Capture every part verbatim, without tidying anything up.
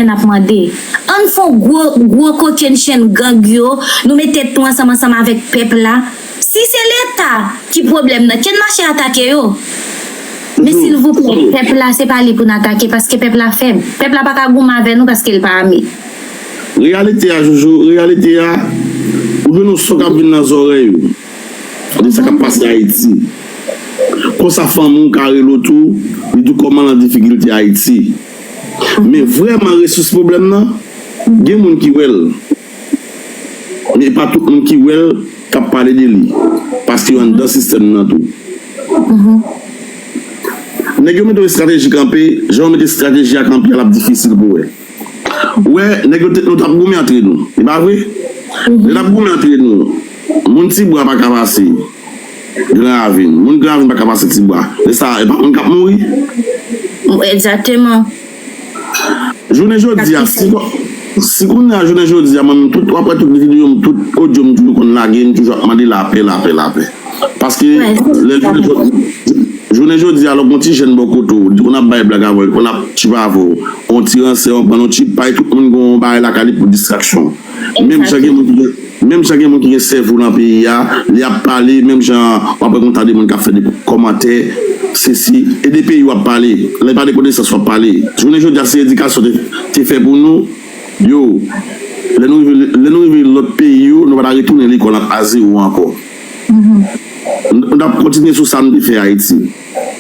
n ap mande. Ann fè yon gwo, gwo kokennchenn gang yo, nou met tèt nou ansanm, ansanm avèk pèp la. Si se Leta ki pwoblèm nan, ke n mache atake yo. Men silvouplè, pèp la, se pa li pou n atake, paske pèp la fèb. Pèp la pa ka goumen avè nou paske l pa ame. Reyalite a, Jojo, reyalite a, ou jwenn yon son k ap vin nan zòrèy ou de sa k ap pase Ayiti. Konsa fanmi w ka rele w tou, li di w kòman l an difikilte Ayiti. Men vrèman resous pwoblèm nan, gen moun ki wè l. Men e pa tout moun ki wè l k ap pale de li. Paske yo anndan sistèm nan tou. Nèg yo mete yon estrateji kanpe, jan yo mete estrateji a kanpe a, l ap difisil pou wè. Ou wè, nèg yo te, nou t ap goumen antre nou. E pa vre? Lè n ap goumen antre nou, moun Tibwa pa ka pase Gran Ravin. Moun Gran Ravin pa ka pase Tibwa. Lè sa a, e pa moun k ap mouri? Egzakteman. Jounen jodi a, si, si kounye a, jounen jodi a, mwen menm, tout, w ap wè tout videyo m, tout odyo m toujou konn lage, m toujou ap mande lapè, lapè, lapè. Paske lè jounen jodi, jounen jodi a, lè w gen yon ti jèn bò kote w, li konn ap bay blag avè w, li konn ap tchipa avè w, yon ti ransè, yon pran yon ti pay, tout moun gen yon bagay lakay li pou distraksyon. Menm jan gen moun ki gen, menm jan gen moun ki gen sèvo nan peyi a, li ap pale, menm jan w ap wè kontan de moun k ap fè de kòmantè, sesi, e de peyi w ap pale, lè pa de konesans w ap pale. Jounen jodi a, se edikasyon te, te fè pou nou, yo, lè nou rive, lè nou rive lòt peyi yo, nou pa ta retounen lekòl a zewo ankò. Nou, nou t ap kontinye sou sa nou te fè Ayiti.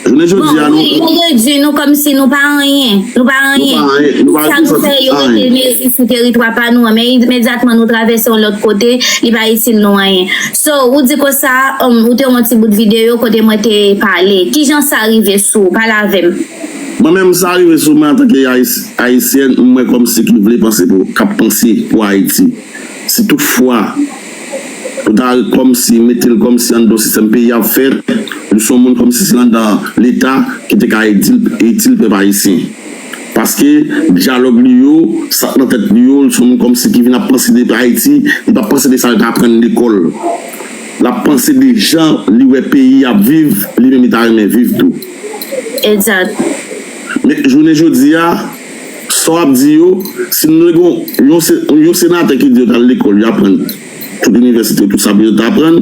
Jounen jodi a, nou. Wi, yo redui nou kòmsi nou pa anyen. Nou pa anyen. Nou pa anyen. Nou pa reprezante anyen. Sa nou fè, yo mete nou sou teritwa pa nou an, men imedyatman nou travèse yon lòt kote, li pa itil nou anyen. So, ou di konsa, um, ou te yon ti bout videyo kote mwen te pale. Kijan sa rive sou ou? Pale avè m. Mwen menm, sa rive sou mwen antanke Ayis-, Ayisyèn, mwen kòmsi ki vle panse pou, k ap panse pou Ayiti. Si toutfwa ou ta kòmsi mete l kòmsi anndan yon sistèm peyi ap fèt, li se yon moun kòmsi se anndan Leta ki te ka itil, itil pèp ayisyen. Paske dyalòg li yo, sa k nan tèt li yo, li se yon moun kòmsi ki vin ap panse de Ayiti, li p ap panse de sa l te aprann lekòl. L ap panse de jan li wè peyi ap viv, li menm li ta renmen viv tou. Egzat. Men jounen jodi a, sa w ap di yo, si nou gen yon, se- yon senatè ki di yo t al lekòl, yo aprann tout inivèsite, tout sa pou yo t aprann.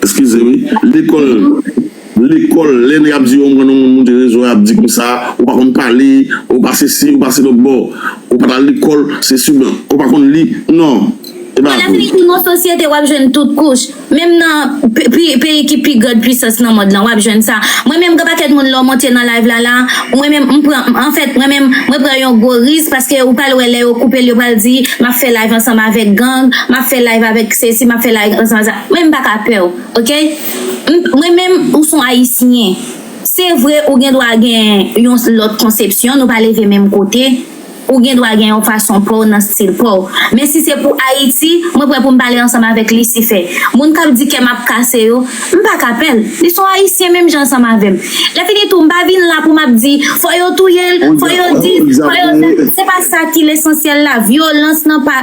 Eskize wi. Lekòl, lekòl, lè nèg ap di yo, mwen, yon moun monte rezo, y ap di konsa, ou pa konn pale, ou pa sesi, ou pa se lòt bò, ou pa t al lekòl, sesi, ou pa konn li. Non, e pa vre. Lè fini tou nan sosyete, w ap jwenn tout kouch. Menm nan pe- pe- peyi ki pi grand pwisans nan mond lan, w ap jwenn sa. Mwen menm, gen pakèt moun lè w monte nan live la la, mwen menm, m pran, anfèt, mwen menm, mwen pran yon gwo risk paske ou pral wè lè yo koupe l, yo pral di, m ap fè live ansanm avèk gang, m ap fè live avèk sesi, m ap fè live ansanm avèk sa. Mwen, m pa ka pè w, oke? M- Mwen menm, ou se yon Ayisyen. Se vre, ou gen dwa gen yon lòt konsepsyon, nou pa leve menm kote. Ou gen dwa gen yon fason pa w nan stil pa w. Men si se pou Ayiti, mwen prè pou m pale ansanm avèk Lisifè. Moun k ap di kè m ap kase yo, m pa ka pè l. Li se yon Ayisyen menm jan ansanm avè m. Lè fini tou, m pa vin la pou m ap di, fò yo touye l, fò yo di, fò yo sa. Se pa sa ki lesansyèl la. Vyolans nan pa,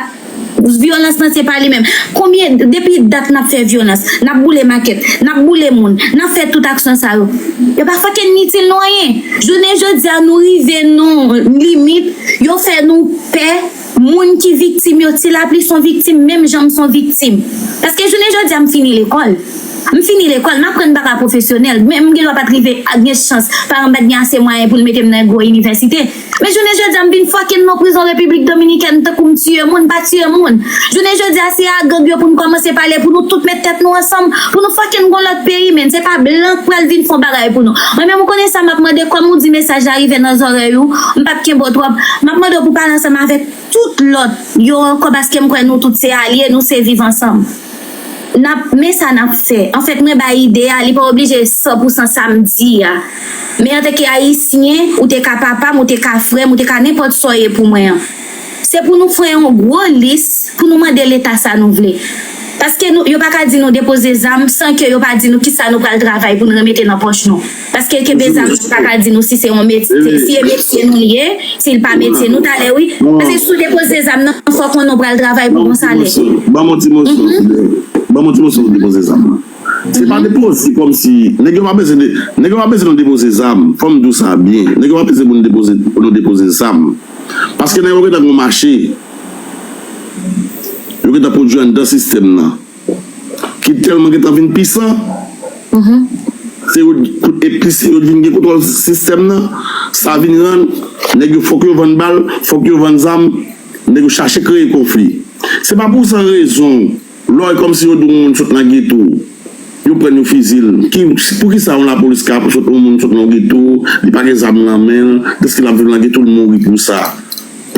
vyolans nan se pa li menm. Konbyen, depi dat n ap fè vyolans, n ap boule makèt, n ap boule moun, n ap fè tout aksyon sa yo. Yo pa fucking itil nou anyen. Jounen jodi a, nou rive nan yon limit, yo fè nou pè. Moun ki viktim yo, ti lapli se yon viktim, menm jan m se yon viktim. Paske jounen jodi a, m fini lekòl. M fini lekòl, m aprann bagay pwofesyonèl, men m gen dwa pa t rive a gen chans, paran m pa t gen ase mwayen pou l mete m nan yon gwo inivèsite. Men jounen jodi a, m vin fucking nan prizon Repiblik Dominikèn, tankou m tiye moun, m pa tiye moun. Jounen jodi a, se a gang yo pou n kòmanse pale, pou nou tout met tèt nou ansanm, pou nou fucking gon lòt peyi, men se pa blan k pral vin fè yon bagay pou nou. Mwen menm, ou konnen sa m ap mande, kòm ou di mesaj la rive nan zòrèy ou, m p ap kenbe w twòp. M ap mande w pou pale ansanm avèk tout lòt yo ankò, paske m kwè nou tout se alye, nou se viv ansanm. N ap, men sa n ap fè. Anfèt, mwen bay ide a, li pa oblije san pou san sa m di a. Men antanke Ayisyen, ou te ka papa m, ou te ka frè m, ou te ka nenpòt sa w ye pou mwen an. Se pou nou fè yon gwo lis, pou nou mande Leta sa nou vle. Paske nou, yo pa ka di nou depoze zam san ke yo pa di nou kisa nou pral travay pou n remete nan pòch nou. Paske kenbe zam nan pa ka di nou si se yon metye, si e metye nou li ye, si l pa metye nou, talè wi. Paske si w depoze zam nan, fòk konnen w pral travay pou yon salè. Ban m yon ti moso. Ban m yon ti moso pou depoze zam nan. Se pa depoze kòmsi nèg yo pa bezwen de, nèg yo pa bezwen nou depoze zam. Fò m di w sa byen. Nèg yo pa bezwen pou nou depoze pou nou depoze zam. Paske nèg yo gentan gen yon mache. Yo gentan pwodui anndan sistèm nan. Ki tèlman gentan vin pisan. Se yo, e plis yo vin gen kontwòl sistèm nan, sa vin rann nèg yo fòk yo vann bal, fòk yo vann zam, nèg yo chache kreye konfli. Se pa pou san rezon, lè w wè kòmsi yo di w yon moun sot nan geto, yo pran yo fizi l. Ki, poukisa yon lapolis ka sot yon moun sot nan yon geto, li pa gen zam nan men l, dèske l ap viv nan geto, l mouri pou sa?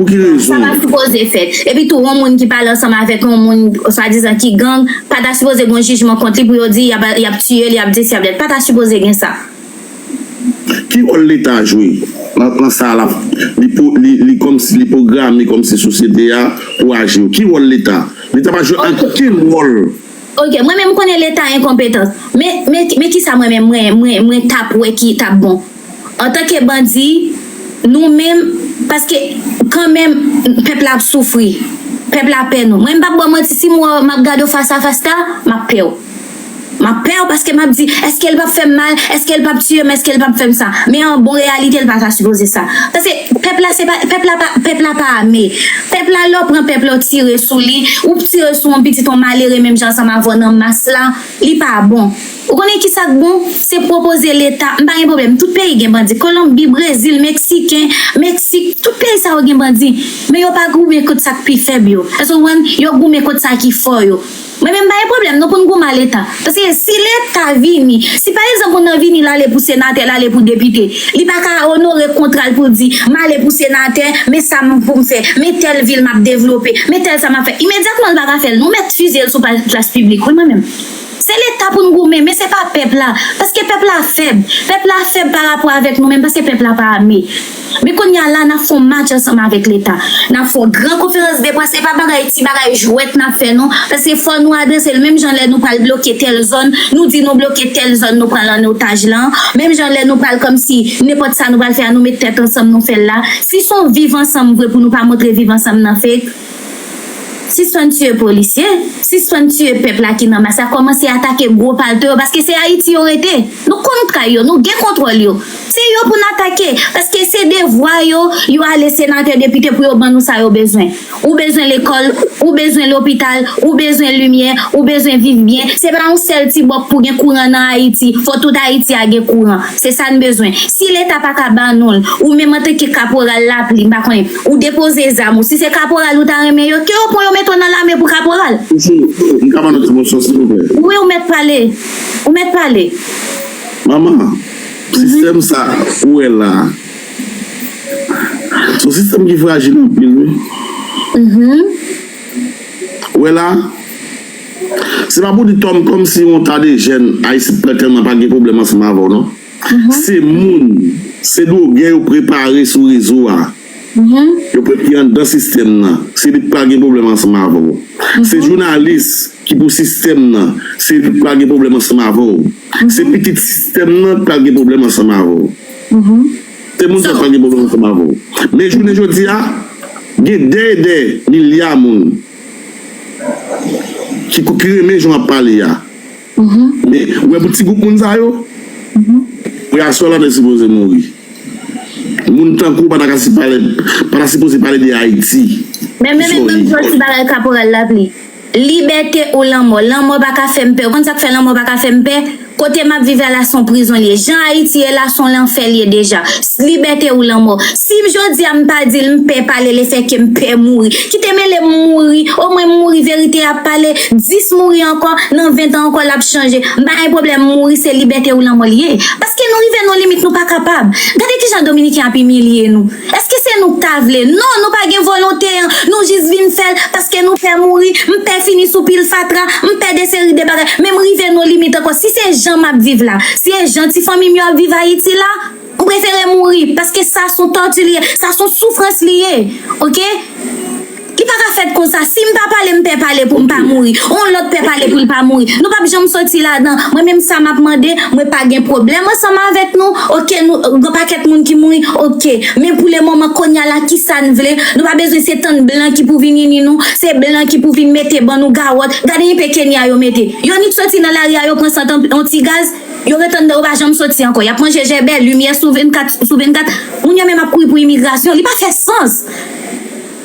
Pou ki rezon? Sa pa sipoze fèt. Epi tou, yon moun ki pale ansanm avèk yon moun, swadizan ki gang, pa ta sipoze gen yon jijman kont li pou yo di y ap, y ap tiye l, y ap di si y ap dèt. Pa ta sipoze gen sa. Ki wòl Leta jwe nan, nan sa l ap, li, pou, li, li kòmsi, li pwograme kòmsi sosyete a pou aji yo? Ki wòl Leta? Leta pa jwe okenn wòl. Ok, mwen menm m konnen Leta enkonpetan. Men, men, men kisa mwen menm, mwen, mwen, mwen t ap wè ki t ap bon? Antanke bandi, nou menm, paske kanmenm, pèp la ap soufri. Pèp la pè nou. Mwen, m p ap ba w manti, si m wè w, m ap gade w fas a fas la, m ap pè w. M ap pè w paske m ap di, èske l p ap fè m mal? Èske l p ap tiye m? Èske l p ap fè m sa? Men an bon reyalite, l pa ta sipoze sa. Paske pèp la, se pa, pèp la pa, pèp la pa ame. Pèp la, lè w pran pèp la, w tire sou li, ou tire sou yon pitit, yon malere, menm jan ansanm avè w nan mas la, li pa bon. Ou konnen kisa k bon? Se pwopoze Leta. M pa gen pwoblèm. Tout peyi gen bandi. Kolonbi, Brezil, Meksiken, Meksik, tout peyi sa yo gen bandi. Men yo pa goumen kont sa k pi fèb yo. Èske w konprann? Yo goumen kont sa ki fò yo. Mwen menm m pa gen pwoblèm non pou n goumen a Leta. Paske si Leta vini, si pa egzanp ou nan vini l ale pou senatè, l ale pou depite, li pa ka onore kontra l pou l di, m ale pou senatè, men sa m pou m fè, men tèl vil m ap devlope, men tèl sa m ap fè. Imedyatman l pa ka fè l, nou mèt fizye l sou plas piblik wi mwen menm. Se Leta pou n goumen, men se pa pèp la. Paske pèp la fèb. Pèp la fèb pa rapò avèk nou menm, paske pèp la pa ame. Men kounye a la, n ap fè yon match ansanm avèk Leta. N ap fè yon gran konferans de près, se pa bagay ti bagay jwèt n ap fè non. Paske fò nou adrese l menm jan lè nou pral bloke tèl zòn, nou di nou bloke tèl zòn nou pran l an otaj lan. Menm jan lè nou pral kòmsi nenpòt sa nou pral fè a, nou met tèt ansanm nou fè l la. Si se yon viv ansanm vre pou nou pa montre viv ansanm nan fake, sispann tiye polisye, sispann tiye pèp la ki nan mas la, kòmanse atake gwo palto yo, paske se Ayiti yo rete. Nou konn kay yo, nou gen kontwòl yo. Se yo pou n atake, paske se devwa yo, yo ale senatè, depite pou yo ban nou sa yo bezwen. Ou bezwen lekòl, ou bezwen lopital, ou bezwen limyè, ou bezwen viv byen. Se pa yon sèl ti bòk pou gen kouran nan Ayiti, fò tout Ayiti a gen kouran. Se sa n bezwen. Si Leta pa ka ba nou l, ou menm antanke kaporal lapli, m pa konnen, ou depoze zam ou, si se kaporal ou ta renmen yo, ke yo pran yo mete w nan lame pou kaporal. Toujou, m ka ban nou ti moso, silvouplè? Wi, ou mèt pale. Ou mèt pale. Manman, sistèm sa ou wè la, se yon sistèm ki frajil anpil, wi. Ou wè la, se pa pou di Tom kòmsi yon ta de jèn ayisyen pran tèlman pa gen pwoblèm ansanm avè w, non. Se moun, se dwogè yo prepare sou rezo a. Yo prepare anndan sistèm nan. Se li k pral gen pwoblèm ansanm avè w. Se jounalis ki pou sistèm nan. Se li k pral gen pwoblèm ansanm avè w. Se pitit sistèm nan k pral gen pwoblèm ansanm avè w. Se moun sa k pral gen pwoblèm ansanm avè w. Men jounen jodi a, gen dè e dè milya moun ki, ki renmen jan w ap pale a. Men, ou wè pou ti gwoup moun sa yo, pou aswè la te sipoze mouri. Moun tankou w pa ta ka si pale, pa ta sipoze pale de Ayiti. Men, men, men, men, m di w ti bagay kaporal lapli. Libète ou lanmò. Lanmò pa ka fè m pè. Ou konn sa k fè lanmò pa ka fè m pè? Kote m ap viv la, la se yon prizon li ye. Jan Ayiti ye la, se yon lanfè li ye deja. Libète ou lanmò. Si jodi a m pa di l, m pè pale lefètke m pè mouri. Kite mele m mouri. Omwen m mouri, verite ap pale. Dis mouri ankò, nan ven tan ankò, l ap chanje. M pa gen pwoblèm, mouri se libète ou lanmò li ye. Paske nou rive nan yon limit, nou pa kapab. Gade kijan Dominiken ap imilye nou. Èske se nou k ta vle? Non, nou pa gen volonte an. Nou jis vin fè l paske nou pè mouri. M pè fini sou pil fatra. M pè de seri de bagay. Men m rive nan yon limit ankò. Si se jan m ap viv la, si se jan ti fanmi m yo ap viv Ayiti la, m prefere mouri. Paske sa se yon tòti li ye. Sa se yon soufrans li ye. Oke? Li pa ka fèt konsa. Si m pa pale, m pè pale pou m pa mouri. On lòt pè pale pou l pa mouri. Nou p ap janm soti ladan. Mwen menm sa m ap mande, mwen pa gen pwoblèm ansanm avèk nou. Oke, nou gen pakèt moun ki mouri. Oke. Men pou le moman, kounye a la, ki sa n vle? Nou pa bezwen se tann blan ki pou vin ini nou. Se blan ki pou vin mete ban nou gawòt. Gade enpe Kenya yo mete. Yo nik soti nan lari a, yo pran sant on ti gaz. Yo ret anndan, yo pa janm soti ankò. Y ap manje jèbè, limyè sou vennkat sou vennkat. Moun yo menm ap kouri pou imigrasyon. Li pa fè sans.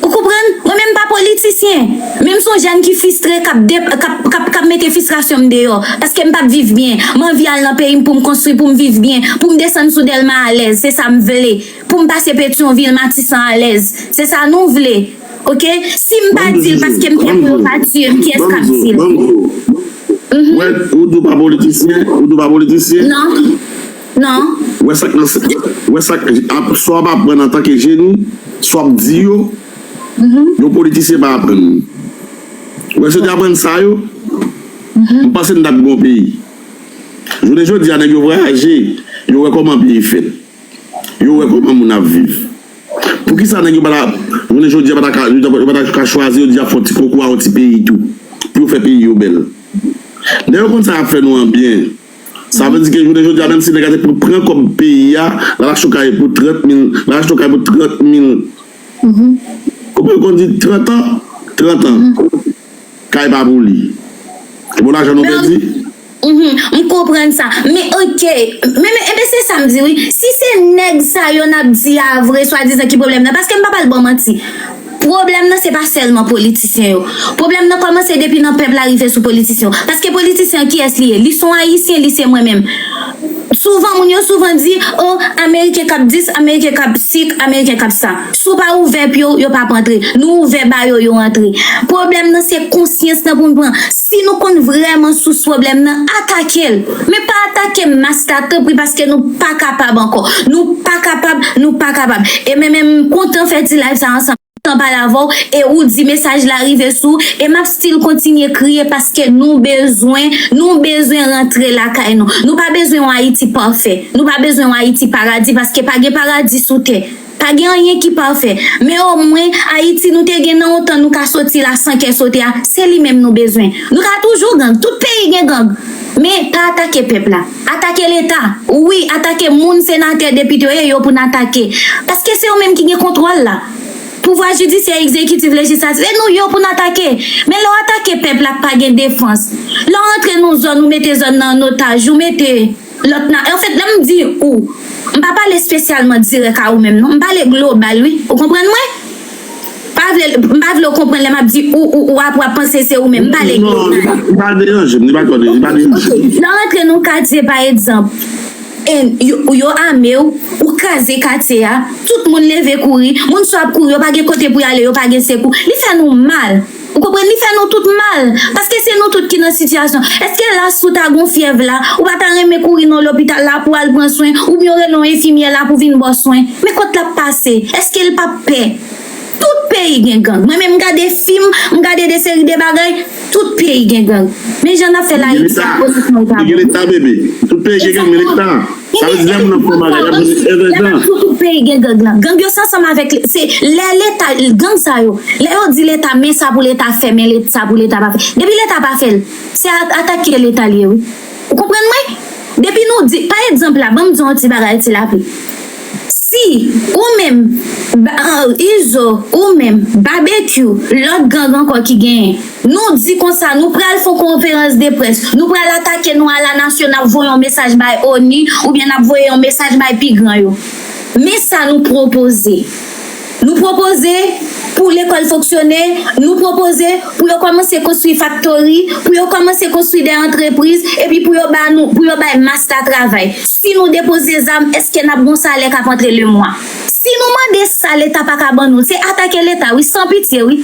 Ou konprann? Mwen menm m pa politisyen. Men m se yon jèn ki fristre k ap de- k ap k ap k ap mete fristrasyon m deyò. Paske m p ap viv byen. M anvi al nan peyi m pou m konstwi, pou m viv byen, pou m desann sou Dèlma alèz. Se sa m vle. Pou m pase Petyonvil, Matisan alèz. Se sa nou vle. Oke? Si m pa di l paske m pè pou yo pa tiye m, kiyès k ap di l? Ou di w pa politisyen? Ou di w pa politisyen? Non. Non. Wè sa k nan wè sa k ap sa w ap aprann antanke jeni, sa w ap di yo, yon politisyen pa aprann. Wè si w te aprann sa yo, m panse n t ap gen yon peyi. Jounen jodi a nèg yo vwayaje, yo wè kòman peyi fèt. Yo wè kòman moun ap viv. Poukisa nèg yo pa ta jounen jodi a pa ta ka yo pa ta ka chwazi yo di y ap fè yon ti konkou a yon ti peyi tou pou yo fè peyi yo bèl. Lè yo konn sa y ap fè nou an byen. Sa vle di ke jounen jodi a menm si nèg la te pran kòb peyi a, l al achte yon kay pou trant mil, l al achte yon kay pou trant mil. Ou pa konn di trant an, trant an. Kay pa pou li. Se bon lajan nou pèdi? Mhm, m konprann sa. Men oke. Men men enben se sa m di wi. Si se nèg sa yo n ap di a vre swadizan ki pwoblèm nan, paske m pa pral ba w manti. Pwoblèm nan se pa sèlman politisyen yo. Pwoblèm nan kòmanse depi nan pèp la rive sou politisyen yo. Paske politisyen an kiyès li ye? Li se yon ayisyen, li se mwen menm. Souvan moun yo souvan di, o, ameriken k ap dis, ameriken k ap sik, ameriken k ap sa. Si w pa ouvè pye w, yo p ap antre. Nou ouvè ba yo, yo antre. Pwoblèm nan se konsyans nan pou n pran. Si nou konn vrèman sous pwoblèm nan, atake l. Men pa atake mas la tanpri paske nou pa kapab ankò. Nou pa kapab, nou pa kapab. E men men m kontan fè ti live sa ansanm. Tan pale avè w e ou di mesaj la rive sou e m ap still kontinye kriye paske nou bezwen nou bezwen rantre lakay nou. Nou pa bezwen yon Ayiti pafè. Nou pa bezwen yon Ayiti paradi paske pa gen paradi sou tè. Pa gen anyen ki pafè. Men omwen Ayiti nou te gen nan yon tan nou ka soti la san kè sote a, se li menm nou bezwen. Nou ka toujou gang. Tout peyi gen gang. Men pa atake pèp la. Atake leta. Wi, atake moun senatè, depite yo, e yo pou n atake. Paske se yo menm ki gen kontwòl la. Pouvwa jidisyè, egzekitif, lejislatif, e nou yo pou n atake. Men lè w atake pèp la k pa gen defans, lè w rantre nan yon zòn, ou mete zòn nan an otaj, ou mete lòt nan, anfèt, lè m di ou, m pa pale espesyalman dirèk a ou menm non, m pale global wi, ou konprann mwen? Pa vle, m pa vle w konprann lè m ap di ou, ou, ou, apre w ap panse se ou menm, m pale global. Li pa deranje m, li pa twò deranje m. Lè w rantre nan yon katye pa egzanp, e yo, yo ame w, ou kraze katye a, tout moun leve kouri, moun sa yo ap kouri, yo pa gen kote pou y ale, yo pa gen sekou. Li fè nou mal. Ou konprann? Li fè nou tout mal. Paske se nou tout ki nan sitiyasyon. Èske la si w ta gen yon fyèv la, ou pa ta renmen kouri nan lopital la pou w al pran swen, oubyen w rele yon enfimyè la pou vin ba w swen? Men kot l ap pase? Èske l p ap pè? Tout peyi gen gang. Mwen menm m gade fim, m gade de seri de bagay, tout peyi gen gang. Men jan n ap fè l Ayiti a, onètman l pa bon. Gen leta bebe. Tout peyi gen gang, men leta. Sa vle di lè moun ap fè yon bagay, y ap jwenn evidan. Tout peyi gen gang lan. Gang yo se ansanm avèk se lè leta, gang sa yo, lè yo di leta men sa pou leta fè, men sa pou leta pa fè. Depi leta pa fè l, se atake leta l ye wi. Ou konprann mwen? Depi nou di, pa egzanp la, ban m di yon ti bagay ti lapli. Si ou menm, Izo, ou menm, Babekyou, lòt gang ankò ki genyen, nou di konsa, nou pral fè yon konferans de près, nou pral atake nou a la nasyon, n ap voye yon mesaj bay ONU oubyen n ap voye yon mesaj bay pi gran yo. Men sa nou pwopoze. Nou pwopoze pou lekòl fonksyone, nou pwopoze pou yo kòmanse konstwi faktori, pou yo kòmanse konstwi de antrepriz, epi pou yo ba nou, pou yo bay mas la travay. Si nou depoze zam, èske n ap gon salè k ap antre lemwa? Si nou mande sa leta pa ka ban nou l, se atake leta wi, san pitye wi.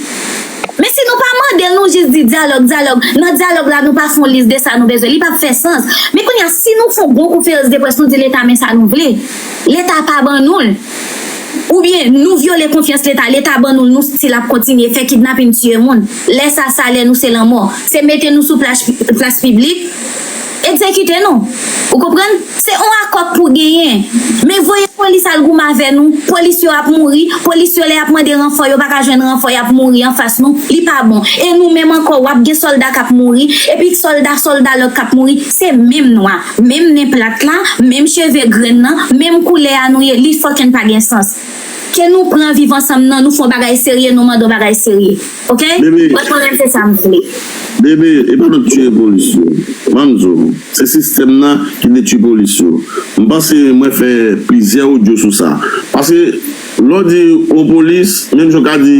Men si nou pa mande l, nou jis di dyalòg, dyalòg. Nan dyalòg la, nou pa fè yon lis de sa nou bezwen. Li p ap fè sans. Men kounye a, si nou fè yon gwo konferans de près, nou di leta men sa nou vle. Leta pa ban nou l. Oubyen nou vyole konfyans leta, leta ban nou l, nou still ap kontinye fè kidnapin, tiye moun. Lè sa, salè nou se lanmò. Se mete nou sou plas, plas piblik. egzekite nou. Ou konprann? Se yon akò k pou genyen. Men voye polis al goumen avè nou. Polis yo ap mouri. Polis yo, lè y ap mande ranfò, yo pa ka jwenn ranfò, y ap mouri anfas nou. Li pa bon. E nou menm ankò, w ap gen sòlda k ap mouri. Epi sòlda, sòlda lòt k ap mouri. Se menm nwa, menm nen plat la, menm cheve grenn nan, menm koulè a nou ye. Li fucking pa gen sans. Ke nou pran viv ansanm nan, nou fè yon bagay serye, nou mande yon bagay serye. Oke? Mwen, mwen menm, se sa m vle. Bebe, e pa nou k tiye polis yo. Ban m di w, se sistèm nan ki detwi polis yo. M panse mwen fè plizyè odyo sou sa. Paske lè w di yon polis, menm jan w ka di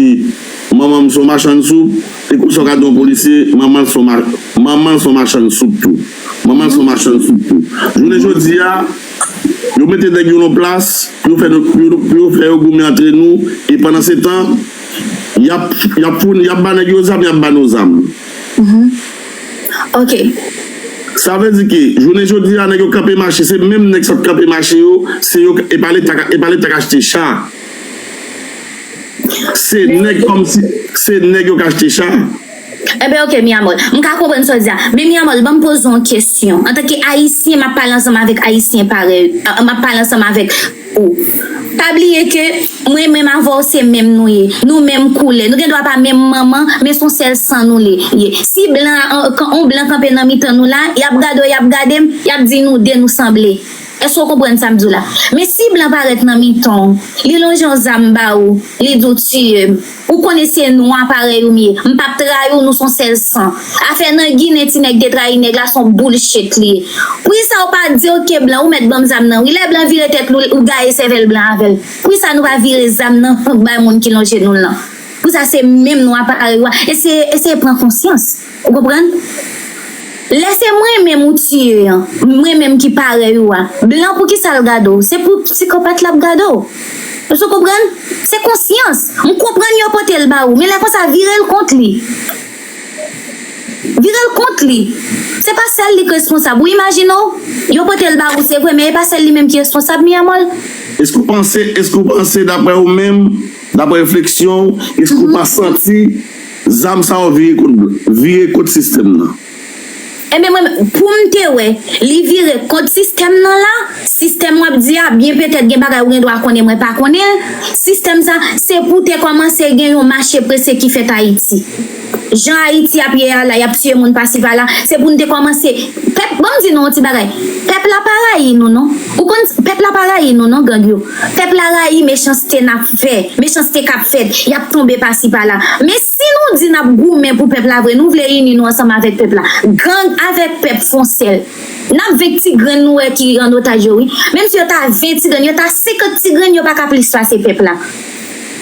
manman m se yon machann soup, e konsa w ka di yon polisye, manman l se yon ma, manman l se yon machann soup tou. Manman l se yon machann soup tou. Jounen jodi a, yo mete nèg yo nan plas pou yo fè, pou yo, pou yo fè yo goumen antre nou, e pandan se tan, y ap, y ap founi, y ap ba nèg yo zam, y ap ba nou zam. Ok. Sa vle di ke, jounen jodi a, nèg yo kanpe mache, se menm nèg sa k kanpe mache yo, se yo, e pa leta, e pa leta k achte cha. Se nèg kòmsi, se nèg yo k achte cha. Enben, ok, mi amor. M ka konprann sa w di a. Men, mi amor, ban m poze w yon kesyon. Antanke Ayisyen, m ap pale ansanm avèk Ayisyen parèy, m ap pale ansanm avèk ou. Pa bliye ke mwen menm avè w se menm nou ye. Nou menm koulè. Nou gen dwa pa menm manman, men se yon sèl san nou ye. Si blan, yon blan kanpe nan mitan nou la, y ap gade w, y ap gade m, y ap di nou de nou sanble. Èske w konprann sa m di w la? Men si blan parèt nan mitan w, li lonje yon zam ba ou, li di w tiye m. Ou konnen se nwa parèy ou m ye. M p ap trayi w, nou se yon sèl san. Afè nan Ginen ti nèg te trayi nèg la, se yon bullshit li ye. Poukisa w pa di, ok, blan, ou mèt ban m zam nan wi. Lè blan vire tèt li, ou gaye sèvèl blan avè l. Poukisa nou pa vire zam nan bay moun ki lonje nou l lan? Poukisa se menm nwa parèy ou a? Eseye, eseye pran konsyans. Ou konprann? Lè se mwen menm ou tiye an, mwen menm ki parèy ou a, blan poukisa l gade w? Se pou psikopat l ap gade w. Èske w konprann? Se konsyans. M konprann yo pote l ba ou, men lè konsa vire l kont li. Vire l kont li. Se pa sèl li k responsab. Ou imajine w, yo pote l ba ou, se vre, men e pa sèl li menm ki responsab, mi amor. Èske w panse, èske w panse, daprè ou menm, daprè refleksyon w, èske w pa santi zam sa yo vire kont, vire kont sistèm nan? Ebyen, mwen, pou m te wè, li vire kont sistèm nan la, sistèm w ap di a, byen petèt gen bagay ou gen dwa konnen mwen pa konnen l, sistèm sa, se pou te kòmanse gen yon mache prese ki fèt Ayiti. Jan Ayiti ap ye a la, y ap tiye moun pasi pala, se pou n te kòmanse. Pèp, ban m di nou yon ti bagay. Pèp la pa rayi nou non. Ou konn, pèp la pa rayi nou non, gang yo. Pèp la rayi mechanste n ap fè, mechanste k ap fèt, y ap tonbe pasi pala. Men si nou di n ap goumen pou pèp la vre, nou vle ini nou ansanm avèk pèp la. Gang avèk pèp fè yon sèl. N ap venk ti grenn nou wè ki an otaj yo wi. Menm si yo ta ven ti grenn, yo ta senkant ti grenn, yo pa ka plis pase pèp la.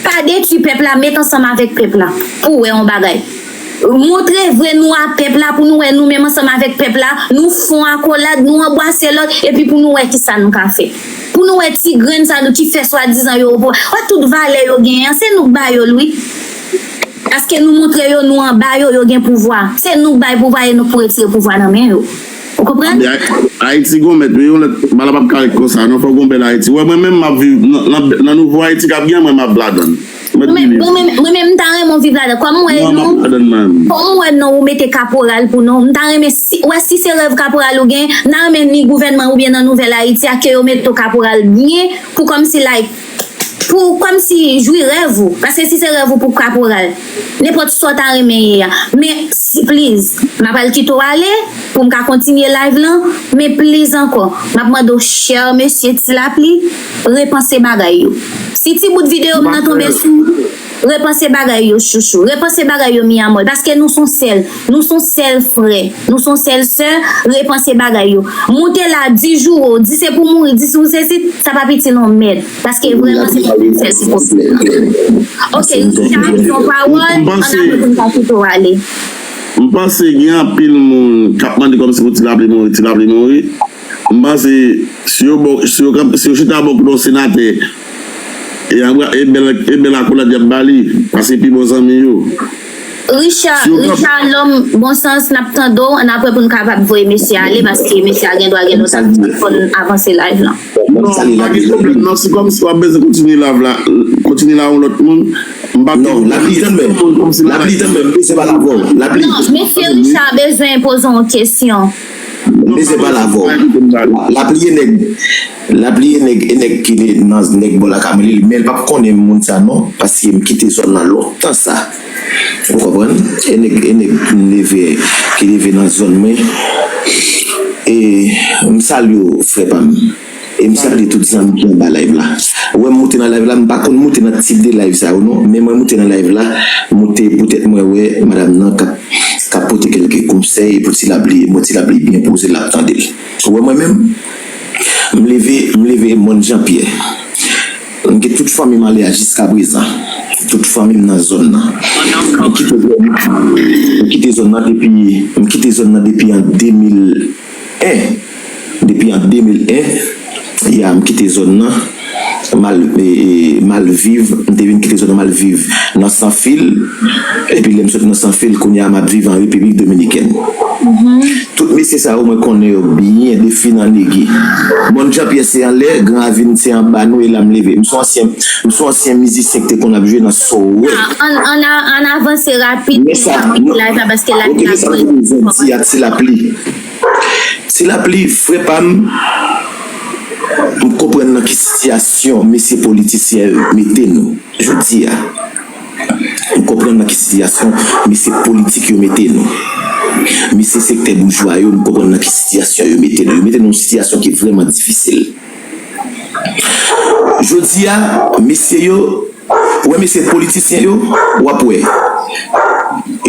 Pa detwi pèp la, met ansanm avèk pèp la pou w wè yon bagay. Montre vre nou a pèp la, pou nou wè nou menm ansanm avèk pèp la, nou fon akolad, nou anbwase lòt, epi pou nou wè kisa nou ka fè. Pou nou wè ti grenn sa nou ki fè swadizan yo, wè tout valè yo genyen an, se nou k ba yo l wi. Paske nou montre yo nou anba yo, yo gen pouvwa. Se nou k bay pouvwa e nou k pou retire pouvwa nan men yo. Ou konprann? Ayiti gon mèt wi, yon lè bagay la p ap ka ret konsa non, fòk gon bèl Ayiti. Wè mwen menm m ap viv nan, nan, nan nouvo Ayiti k ap gen an, mwen m ap ladan l. Mwen menm, mwen menm, mwen menm m ta renmen w viv ladan. Kòm m wè nou, kòm m wè non ou mete kaporal pou nou, m ta renmen si, wè si se rèv kaporal ou gen, m ta renmen ni gouvènman oubyen nan Nouvèl Ayiti a ke yo mete w kaporal byen pou kòmsi like, pou kòmsi jwi rèv ou. Paske si se rèv ou pou kaporal, nenpòt sa w ta renmen ye a. Men, si, please, m ap al kite w ale pou m ka kontinye live lan. Men, please ankò, m ap mande w, chè mesye Ti Lapli, repanse bagay yo. Si ti bout videyo m nan tonbe sou ou, repanse bagay yo, chouchou. Repanse bagay yo, mi amor. Paske nou se yon sèl. Nou se yon sèl frè. Nou se yon sèl sè. Repanse bagay yo. Moute la, di joure w, di se pou mouri, di se pou sesi, sa p ap itil yon mèd. Paske vrèman se li menm sèl ki pwoblèm nan. Ok, Richard, di yon pawòl, ann apre pou n ka kite w ale. M panse gen anpil moun k ap mande kòmsi pou Ti Lapli mouri, Ti Lapli mouri. M panse si yo ba w, si yo kanpe, si yo chita ba w kote yon senatè, e anba, e bèl, e bèl akolad y ap ba li, paske pi bon zanmi yo. Richard, Richard Lòm, bon sans, n ap tande w, ann apre pou n kapab voye mesye ale, paske mesye a gen dwa gen lòt aktivite, fò n avanse live lan. Non, pa gen pwoblèm non, se kòmsi w ap bezwen kontinye live la, kontinye la yon lòt moun. M pa gen pwoblèm. Non, Lapli tanmen, Lapli tanmen, m bezwen pale avè w, Lapli. Non, mesye Richard bezwen poze w yon kesyon. M bezwen pale avè w. Lapli e nèg, lapli e nèg, e nèg ki nan nèg bò lakay mwen li, men l p ap konnen moun sa non, paske m kite zòn nan lontan sa. Ou konprann? E nèg, e nèg m leve, ki leve nan zòn mwen. E m salye w, frè pa m. E m salye tout zanmi ki anba live la. Ou wè m moute nan live la, m pa konn moute nan tip de live sa yo non, men mwen moute nan live la, moute poutèt mwen wè madanm nan k ap, k ap pote kèlke konsèy pou Ti Lapli, bon Ti Lapli byen poze l ap tande l. Ou wè mwen menm, m leve, m leve Mòn Janpyè. M gen tout fanmi m ale a jiska prezan. Tout fanmi m nan zòn nan. M kite zòn nan, m kite zòn nan depi, m kite zòn nan depi an de mil en. Depi an de mil en, ya, m kite zòn nan. M al, e, e, m al viv, m te vin kite zòn nan, m al viv nan Sanfil. Epi lè m sot nan Sanfil, kounye a m ap viv an Repiblik Dominikèn. Tout mesye sa yo, mwen konnen yo byen defi nan negi. Mòn Janpyè se anlè, Gran Ravin se anba nou, e la m leve. M se yon ansyen, m se yon ansyen mizisyen ki te konn ap jwe nan Sowet. An, an, an avanse rapid pou nou pa manke live la, paske live la pran. Ti Lapli. Ti Lapli, frè pa m, m konprann nan ki sitiyasyon mesye politisyen yo mete nou jodi a. M konprann nan ki sitiyasyon mesye politik yo mete nou. Mesye sektè boujwa yo, m konprann nan ki sitiyasyon yo mete nou. Yo mete nou yon sitiyasyon ki vrèman difisil. Jodi a, mesye yo, ou wè mesye politisyen yo, w ap wè.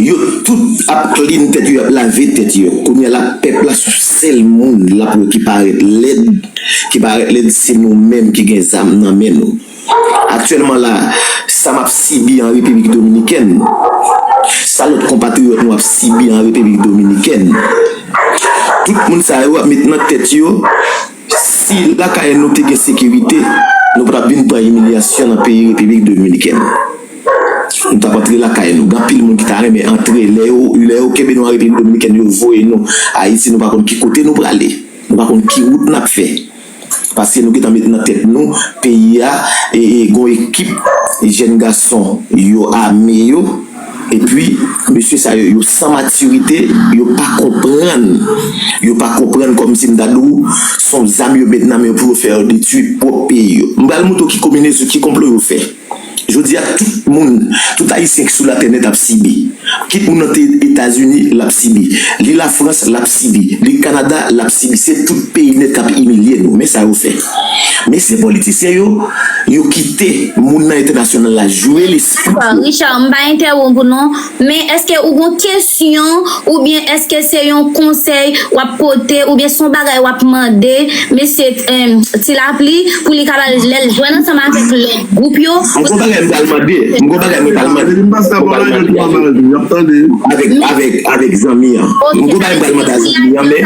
Yo tout ap clean tèt yo, y ap lave tèt yo. Kounye a la, pèp la se yon sèl moun l ap wè ki parèt lèd, ki parèt lèd, se nou menm ki gen zam nan men nou. Aktyèlman la, sa m ap sibi an Repiblik Dominikèn, sa lòt konpatriyòt nou ap sibi an Repiblik Dominikèn, tout moun sa yo ap met nan tèt yo, si lakay nou te gen sekirite, nou pa t ap vin pran imilyasyon nan peyi Repiblik Dominikèn. Nou t ap antre lakay nou. Gen anpil moun ki ta renmen antre. Lè yo, lè yo kenbe nou an Repiblik Dominikèn, yo voye nou Ayiti, nou pa konn ki kote nou prale. Nou pa konn ki wout n ap fè. Paske nou gentan met nan tèt nou, peyi a, e, e, gon ekip jèn gason, yo ame yo, epi, mesye sa yo, yo san matirite, yo pa konprann, yo pa konprann kòmsi m ta di w, se yon zam yo met nan men yo pou yo fè yo detwi pwòp peyi yo. M pral montre w ki konbinezon, ki konplo yo fè. Jodi a, tout moun, tout Ayisyen ki sou latè nèt ap sibi. Kit moun nan te Etazini, l ap sibi. Li Lafrans, l ap sibi. Li Kanada, l ap sibi. Se tout peyi nèt k ap imilye nou. Men sa yo fè. Men se politisyen yo, yo kite moun nan entènasyonal la jwe lespri. Richard, m pa entèwonp ou non, men èske ou gon kesyon oubyen èske se yon konsèy w ap pote oubyen se yon bagay w ap mande mesye Ti Lapli pou li kapab lè l jwenn ansanm avèk lòt gwoup yo. M gon bagay m pral mande. M gon bagay mwen pral mande. M pral mande. Avèk, avèk, avèk zanmi an. M gon bagay m pral mande a zanmi an, men.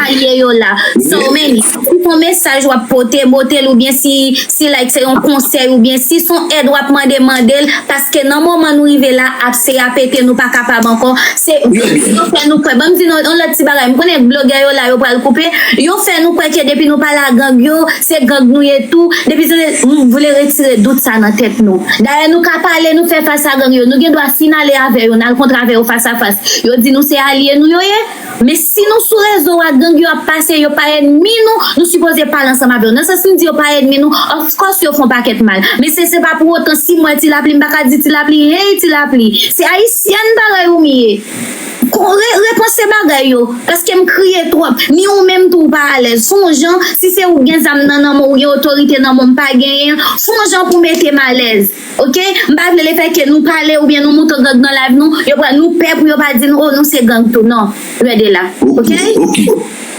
Sa w mennen. Si se yon mesaj w ap pote, pote l oubyen si, si like se yon konsèy oubyen si se yon èd w ap mande, mande l. Paske nan moman nou rive la, ap se a pete, nou pa kapab ankò. Se yo fè nou kwè. Ban m di nou yon lòt ti bagay. M konnen blogè yo la, yo pral koupe. Yo fè nou kwè ke depi nou pale a gang yo, se gang nou ye tou. Depi se, m vle retire dout sa nan tèt nou. Dayè nou ka pale, nou fè fas a gang yo. Nou gen dwa fin ale avè yo, n al kontre avè yo fas a fas. Yo di nou se alye nou yo ye. Men si nou sou rezo a, gang yo ap pase, yo pa ènmi nou, nou sipoze pale ansanm avè yo. Nan sans m di yo pa ènmi nou, of course yo fè yon pakèt mal. Men se, se pa pou otan si m wè Ti Lapli, m pa ka di Ti Lapli, hey Ti Lapli, se ayisyèn parèy ou m ye. Ko-, re-, repanse bagay yo, paske m kriye twòp. Ni ou menm tou ou pa alèz. Fè yon jan, si se ou k gen zam nan nan men w, ou gen otorite nan men w, m pa genyen, fè yon jan pou mete m alèz. Oke? M pa vle lefètke nou pale oubyen nou montre gang nan live nou, yo pral, nou pè pou yo pa di nou, oh, nou se gang tou. Non. Rete la. Oke? Oke.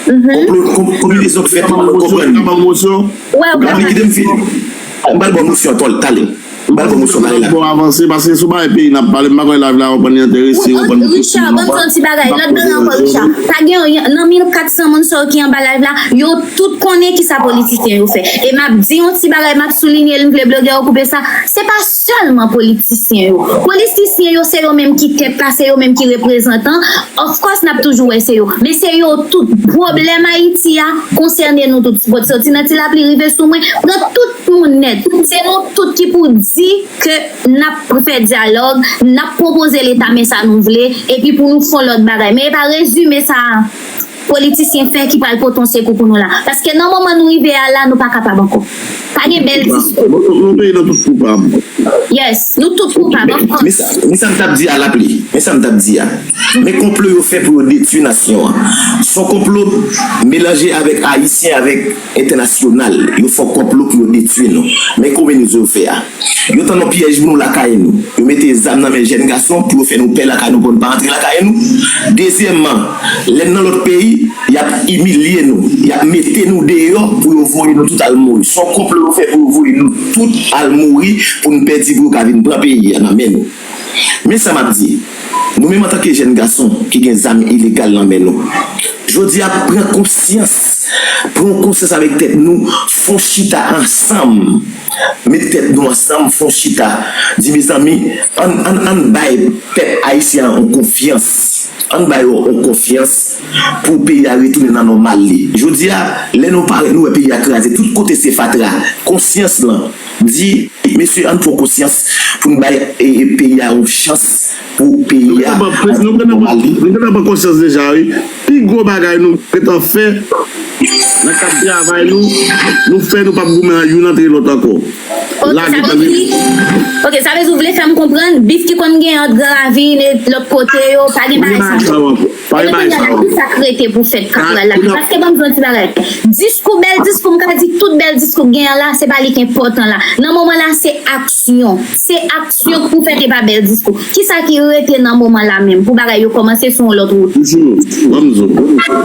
Konbinezon k fèt, mwen konprann. Ou wè, ou konprann. Kite m fini. M pral ba w mosyon, Paul, talè. M pral ba w mosyon, talè la. Bon, avanse, paske sou bagay peyi n ap pale, m pa kwè live la reponn li enterese, reponn. Richard, ban m di yon ti bagay, lòt bagay ankò, Richard. Pa gen anyen, nan mil kat san moun sa yo ki anba live la, yo tout konnen kisa politisyen yo fè. E m ap di yon ti bagay, m ap soulinye l, m vle blogè yo koupe sa. Se pa sèlman politisyen yo. Politisyen yo, se yo menm ki tèt la, se yo menm ki reprezantan. Of course, n ap toujou wè se yo. Men se yo tout. Pwoblèm Ayiti a konsène nou tout. Sòti nan Ti Lapli rive sou mwen, pran tout moun nèt. Se nou tout ki pou di ke n ap fè dyalòg, n ap pwopoze Leta men sa nou vle, epi pou nou fè yon lòt bagay. Men e pa rezime sa a. politisyen fè ki pral pote yon sekou pou nou la. Paske nan moman nou rive a la, nou pa kapab ankò. Pa gen bèl diskou. Nou, nou, nou peyi nan tout koupab. Yes, nou tout koupab, of course. Men sa, men sa m t ap di a, Lapli. Men sa m t ap di a. Men konplo yo fè pou yo detwi nasyon an. Se yon konplo melanje avèk ayisyen, avèk entènasyonal. Yo fè konplo pou yo detwi nou. Men konbinezon yo fè a. Yo tann yon pyèj pou nou lakay nou. Yo mete zam nan men jèn gason pou yo fè nou pè lakay nou, pou nou pa antre lakay nou. Dezyèmman, lè n nan lòt peyi, y ap imilye nou, y ap mete nou deyò pou yo voye nou tout al mouri. Se yon konplo yo fè pou yo voye nou tout al mouri, pou n pèdi, pou yo ka vin pran peyi a nan men nou. Men sa m ap di, nou menm antanke jèn gason ki gen zam ilegal nan men nou, jodi a pran konsyans, pran konsyans avèk tèt nou, fè yon chita ansanm, met tèt nou ansanm, fè yon chita, di, mezanmi, ann, ann, ann bay pèp ayisyen an yon konfyans, ann bay yo yon konfyans pou peyi a retounen nan nòmal li. Jodi a, lè nou parèt, nou wè peyi a kraze, tout kote se fatra, konsyans lan di, mesye, ann pran konsyans pou n bay, e, e, peyi a yon chans, pou peyi a retounen nan nòmal li. Nou gentan pran konsyans deja, wi. Pi gwo bagay nou gentan fè nan kad travay nou, nou fè, nou p ap goumen youn antre lòt ankò. Ok, sa vle di, ok, sa vle di w vle fè m konprann bif ki konn gen ant Gran Ravin e lòt kote yo, pa gen bagay sa ankò. Pa gen bagay sa ankò. Ebyen kounye a la, ki sa k rete pou fèt k ap pral la? Paske ban m di w yon ti bagay. Diskou, bèl diskou, m ka di tout bèl diskou k genyen la, se pa li k enpòtan la. Nan moman la, se aksyon. Se aksyon k pou fèt, e pa bèl diskou. Kisa ki rete nan moman la menm pou bagay yo kòmanse sou yon lòt wout? Toujou, ban m di w,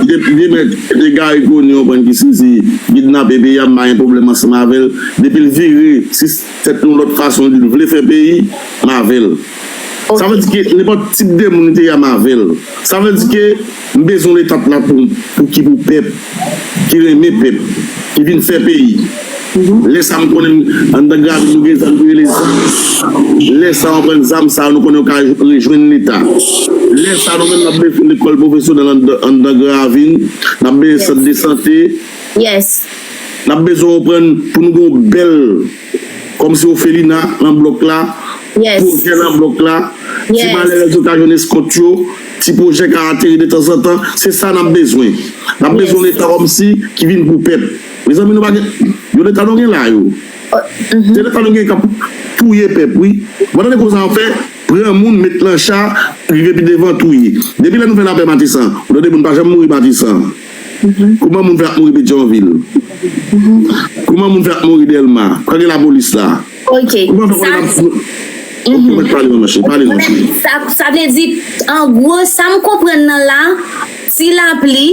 depi demen, depi Garry Conille, w konprann, ki sezi kidnape peyi a, m pa gen pwoblèm ansanm avè l. Depi l vire, si tèt nou lòt fason, li di l vle fè peyi, m avè l. Sa vle di ke nenpòt tip de moun li te ye a, m avè l. Sa vle di ke m bezwen yon Leta k la pou, pou ki, pou pèp, ki renmen pèp, ki vin fè peyi. Lè sa m konnen anndan Gran Ravin nou gen zam ki rele zam. Lè sa w pran zam sa yo, nou konnen yo ka rejwenn Leta. Lè sa nou menm n ap bezwen lekòl pwofesyonèl anndan, anndan Gran Ravin, n ap bezwen sant de sante. Yes. N ap bezwen w pran pou nou gen yon bèl, kòmsi ofelina nan blòk la, pwojè nan blòk la, ti malere yo ka jwenn eskont yo, ti pwojè ka ateri de tanzantan, se sa n ap bezwen. N ap bezwen yon Leta kòmsi ki vin pou pèp. Mezanmi, nou pa gen, yo Leta nou gen la yo. Se Leta nou gen k ap touye pèp, wi. Ou pa tande konsa yo fè, pran moun, met nan cha, rive pi devan, touye. Depi lè nou fè lapè Matisan, ou tande moun pa janm mouri Matisan. Kouman moun fè ap mouri Petyonvil? Kouman moun fè ap mouri Dèlma? Kote lapolis la? Ok. Kouman fè konnen n ap... Ok, mwen pale, mwen mache, pale, mwen mache. Sa, sa vle di, an gwo, sa m konprann nan la, Ti Lapli,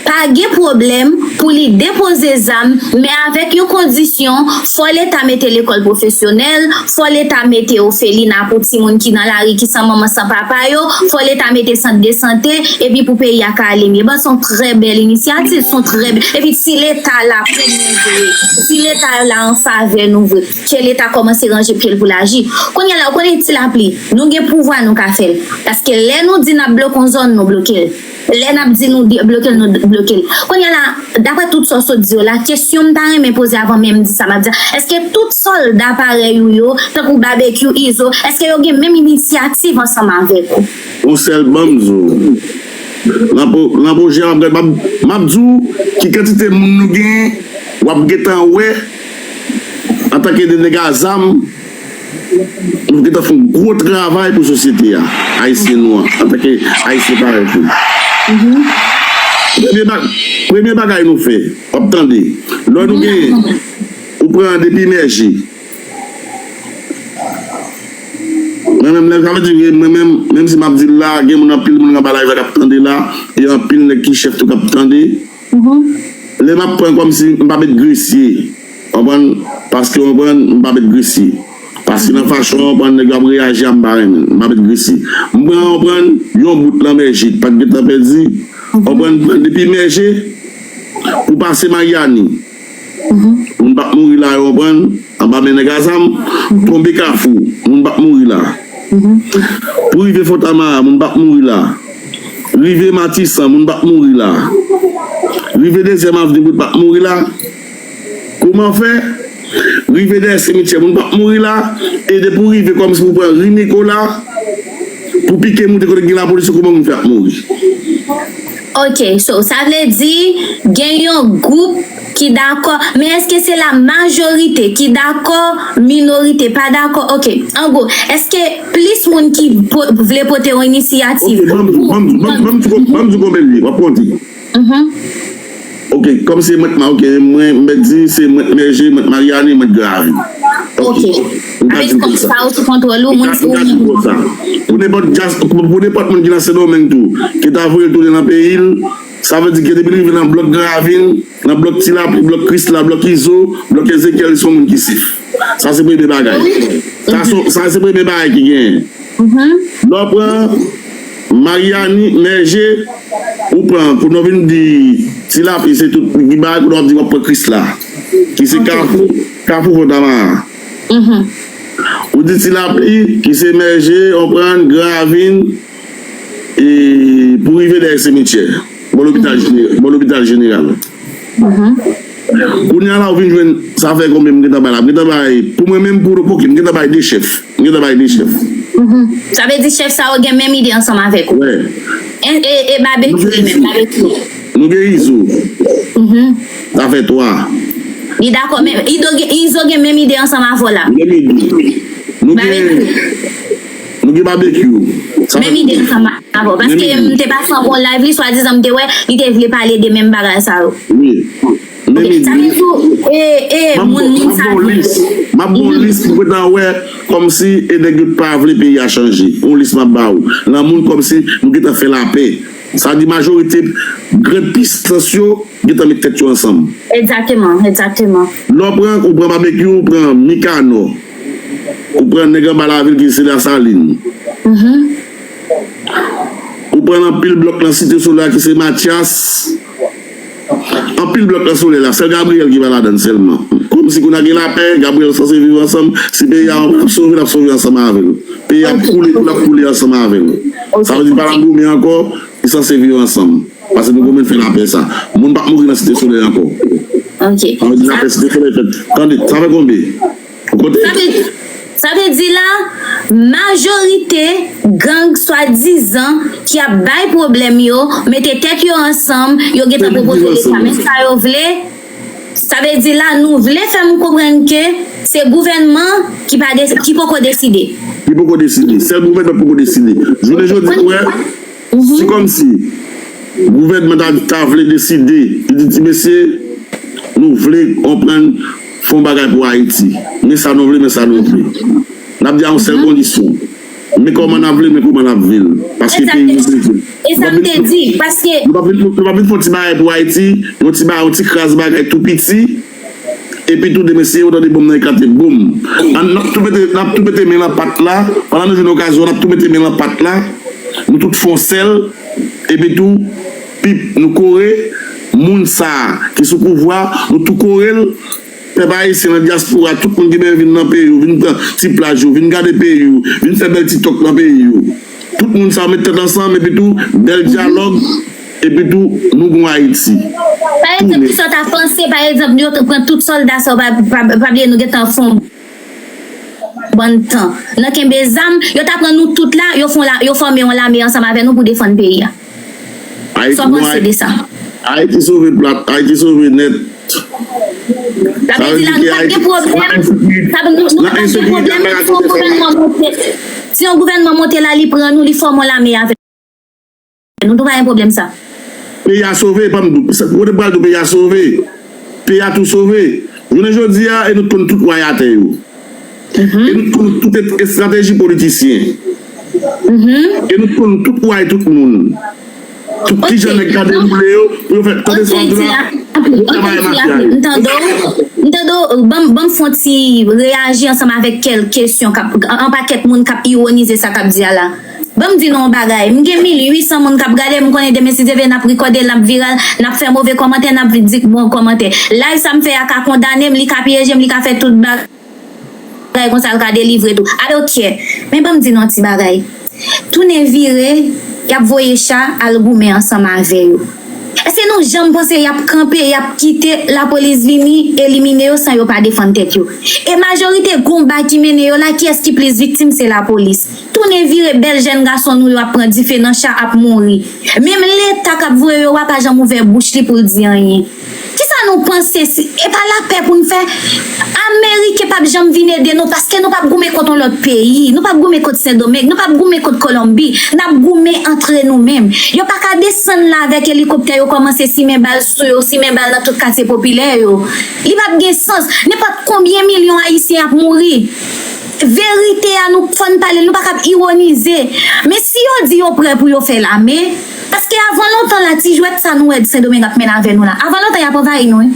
pa gen pwoblèm pou li depoze zam, men avèk yon kondisyon, fò Leta mete lekòl pwofesyonèl, fò Leta mete ofelina pou timoun ki nan lari, ki san manman, san papa yo, fò Leta mete sant de sante, epi pou peyi a ka ale mye. Bon, se yon trè bèl inisyativ, se yon trè bèl, epi si Leta la pou nou vre, si Leta la an favè nou vre, ke Leta kòmanse ranje pye l pou l aji. Kounye a la, ou konnen Ti Lapli, nou gen pouvwa, nou ka fè l. Paske lè nou di n ap bloke yon zòn, nou bloke l. Lè n ap di nou de-, bloke l, nou de-, bloke l. Kounye a la, daprè tout sa w sot di yo la, kesyon m ta renmen poze avan menm m di sa m ap di a, èske tout sòlda parèy ou yo, tankou Babekyou, Izo, èske yo gen menm inisyativ ansanm avèk ou? Yon sèl, ban m di w. Nan po-, nan pwojè a, m ap, m ap, m ap di w ki kantite moun nou genyen, w ap gentan wè, antanke de nèg a zam, nou gentan fè yon gwo travay pou sosyete a, ayisyen nou an, antanke ayisyen parèy nou. Premye ba-, premye bagay nou fè, w ap tande, lè nou genyen, ou pran depi mèje. Mwen menm, lè, sa vle di, mwen menm, menm si m ap di l la, gen moun, anpil moun anba live la k ap tande la, e anpil nèg ki chèf tou k ap tande. Lè m ap pran kòmsi m pa met gresye, w konprann? Paske, w konprann, m pa met gresye. Paske nan fason, w konprann, nèg yo ap reyaji a, m pa renmen l, m pa met gresye. M pran, w konprann, yon bout lanmèji k pa t gentan pèdi, w konprann, pran depi mèje pou pase Maryani. Moun p ap mouri la, w konprann, anba men nèg a zam, tonbe Kafou, moun p ap mouri la. Pou rive Fontamara, moun p ap mouri la. Rive Matisan, moun p ap mouri la. Rive Dezyèm Avni, moun p ap mouri la. Kouman fè? Rive dèyè simityè, moun p ap mouri la. E depi w rive kòmsi pou pran ri Nikola, pou pike moute kote k gen lapolis yo, kouman moun fè ap mouri? Ok, so sa vle di gen yon gwoup ki dakò, men èske se la majorite ki dakò, minorite pa dakò? Ok, an gwo, èske plis moun ki po- vle pote yon inisyativ? Ok, ban m di, ban m di, ban m di, ban m di, ban m di konbyen li ye, w ap konte. Mhm. Ok, kòm se mwen, ma, ok, mwen, m mèt di se mwen, mèt Mèje, mèt Mariani, mèt Gravin. Ok. Avèk kòm sa ou sou kontwòl ou, moun sou ou menm. Pou nenpòt djas- pou, pou nenpòt moun ki nan Sendomeng tou, ki ta voye l tounen nan peyi l, sa vle di ke depi l rive nan blòk Gravin, nan blòk Ti Lapli, blòk Krisla, blòk Izo, blòk Ezekyèl, li se yon moun ki sef. Sa se premye bagay. Sa se, sa se premye bagay ki genyen. Lè w pran Mariani, Mèje, ou pran, kounye w vin di Ti Lapli, se tout ki bagay, kounye w ap di w ap pran Krisla, ki se Kafou, Kafou Fontamara. Ou di Ti Lapli, ki se Mèje, w pran Gravin, e pou rive dèyè simityè, bò lopital jeneral, bò lopital jeneral. Kounye a la, ou vin jwenn, sa fè konbyen m gentan bay la? M gentan bay, pou mwen menm, pou, ok, m gentan bay de chèf. M gentan bay de chèf. Sa vle di chèf sa yo gen menm ide ansanm avèk ou? Wè. E, e, e Babekyou li menm, Babekyou. Nou gen Izo. Sa fè twa. Li dakò, men Izo gen, Izo gen menm ide ansanm avè w la. Menm ide. Nou gen, nou gen Babekyou. Menm ide ansanm avè w. Paske m te pase anba yon live li, swadizan m te wè, li te vle pale de menm bagay sa yo. Wi. Menm ide. Sa vle di, e, e, moun, moun sa yo. M ap ba w lis pou w ta wè, kòmsi e nèg yo pa vle peyi a chanje. Yon lis m ap ba w. Nan moun kòmsi nou gentan fè lapè. Sa di majorite gran pisans yo gentan met tèt yo ansanm. Egzakteman, egzakteman. Lè w pran, ou pran Babekyou, ou pran Mikanò, ou pran nèg anba lavil ki se Lasalin. Ou pran anpil blòk nan Site Solèy ki se Matyas. Anpil blòk nan Solèy la, sèl Gabriel ki pa ladann sèlman. Kòmsi kounye a gen lapè, Gabriel sanse viv ansanm. Si peyi a ap sove, l ap sove ansanm avè l. Peyi a ap koule, l ap koule ansanm avè l. Sa vle di pa l ap goumen ankò, li sanse viv ansanm. Paske nou goumen fè lapè sa. Moun p ap mouri nan Site Solèy ankò. Sa vle di lapè Site Solèy fèt. Tande, sa fè konbyen? Ou kote? Sa vle, sa vle di la, majorite gang swadizan ki ap bay pwoblèm yo, mete tèt yo ansanm, yo gentan pwopoze leta menm sa yo vle. Sa vle di la, nou vle fè m konprann ke se gouvènman ki pa de, ki poko deside. Ki poko deside. Sèl gouvènman poko deside. Jounen jodi a, wè, se kòmsi gouvènman ta, ta vle deside, li di, ti mesye, nou vle konprann, fè yon bagay pou Ayiti. Men sa nou vle, men sa nou vle. N ap di a yon sèl kondisyon. Men kòman n ap vle, men kòman n ap vle l. Paske peyi nou bezwen. E sa m te di, paske nou pa vin, nou pa vin fè yon ti bagay pou Ayiti, yon ti bagay, yon ti kras bagay tou piti. Epi tou demen se yo tande bonm nan eklate bonm. An, n ap tou mete, n ap tou mete men nan pat la, pandan nou jwenn okazyon, n ap tou mete men nan pat la. Nou tout fè yon sèl, epi tou, pip, nou kore, moun sa a ki sou pouvwa, nou tou kore l. Pèp ayisyen nan dyaspora, tout moun ki bezwen vin nan peyi w, vin pran ti plaj ou, vin gade peyi w, vin fè bèl ti tòk nan peyi w. Tout moun sa yo met tèt ansanm, epi tou, bèl dyalòg, epi tou, nou gon Ayiti. Pa egzanp, kisa w ta panse, pa egzanp, yo t pran tout sòlda sa yo, pa, pa, pa bliye nou gentan fè yon bann tan. Nan kenbe zam, yo ta pran nou tout la, yo fè yon la, yo fòme yon lame ansanm avè nou pou defann peyi a. Sa w panse de sa? Ayiti sove plat, Ayiti sove nèt. Sa vle di la, nou pa gen pwoblèm. Sa vle, nou, nou pa gen pwoblèm si yon gouvènman monte. Si yon gouvènman monte la, li pran nou, li fòme yon lame avè nou. Nou tou pa gen pwoblèm sa. Peyi a sove, pa m di w, sa, kote pral tou peyi a sove. Peyi a tou sove. Jounen jodi a, e nou t konn tout way atè yo. E nou t konn tout estrateji politisyen. E nou t konn tout way tout moun. Tout kijan nèg ka dewoule yo pou yo fè. Tande sa w ap di la. M tande w, m tande w, ban m, ban m fè yon ti reyaji ansanm avèk kèk kesyon k ap, yon pakèt moun k ap iwonize sa k ap di a la. Ban m di nou yon bagay, m gen mil uit san moun k ap gade m, konnen demen si Dye vle n ap rekòde l, n ap viral, n ap fè move kòmantè, n ap di bon kòmantè. Live sa m fè a ka kondane m, li ka pyeje m, li ka fè tout bagay konsa, l ka delivre tou. I don't care. Men ban m di nou yon ti bagay. Tounen vire, y ap voye cha al goumen ansanm avè yo. Èske janm panse y ap kanpe, y ap kite lapolis vini elimine yo san yo pa defann tèt yo. E majorite konba ki mennen yo la, kiyès ki plis viktim? Se lapolis. Tounen vire, bèl jèn gason nou yo ap pran dife nan cha, ap mouri. Menm Leta k ap voye yo a pa janm ouvè bouch li pou l di anyen. Kisa nou panse si e pa lapè pou n fè? Ameriken p ap janm vin ede nou paske nou p ap goumen kont yon lòt peyi. Nou p ap goumen kont Sendomeng. Nou p ap goumen kont Kolonbi. N ap goumen antre nou menm. Yo pa ka desann la avèk elikoptè yo kòmanse simen bal sou yo, simen bal nan tout katye popilè yo. Li p ap gen sans. Nenpòt konbyen milyon Ayisyen ap mouri. Verite a, nou fò n pale l, nou pa kab iwonize. Men si yo di yo prè pou yo fè lame, paske avan lontan la, ti jwèt sa nou wè Sendomeng ap mennen avè nou la, avan lontan y ap anvayi nou, wi.